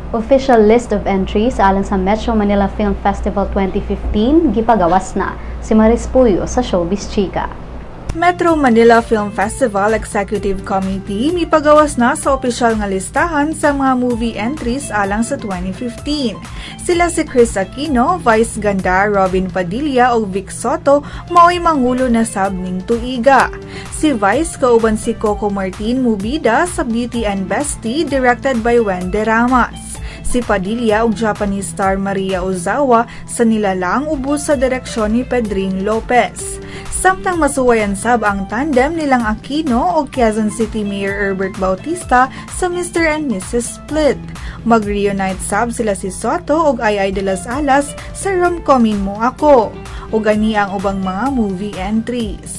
Official list of entries alang sa Metro Manila Film Festival 2015 gipagawas na. Si Maris Puyo sa Showbiz Chika. Metro Manila Film Festival Executive Committee mipagawas na sa opisyal nga listahan sa mga movie entries alang sa 2015. Sila si Kris Aquino, Vice Ganda, Robin Padilla ug Vic Sotto mao'y mangulo na sab ning tuiga. Si Vice kauban si Coco Martin mubida sa Beauty and Bestie, directed by Wenn Deramas. Si Padilla ug Japanese star Maria Ozawa sa Nilalang, ubos sa direksyon ni Pedring Lopez. Samtang masuwayan sab ang tandem nilang Aquino o Quezon City Mayor Herbert Bautista sa Mr. and Mrs. Split. Mag-reunite sab sila si Sotto ug Ai-Ai delas Alas sa Romcomin Mo Ako. Ug ani ang ubang mga movie entries.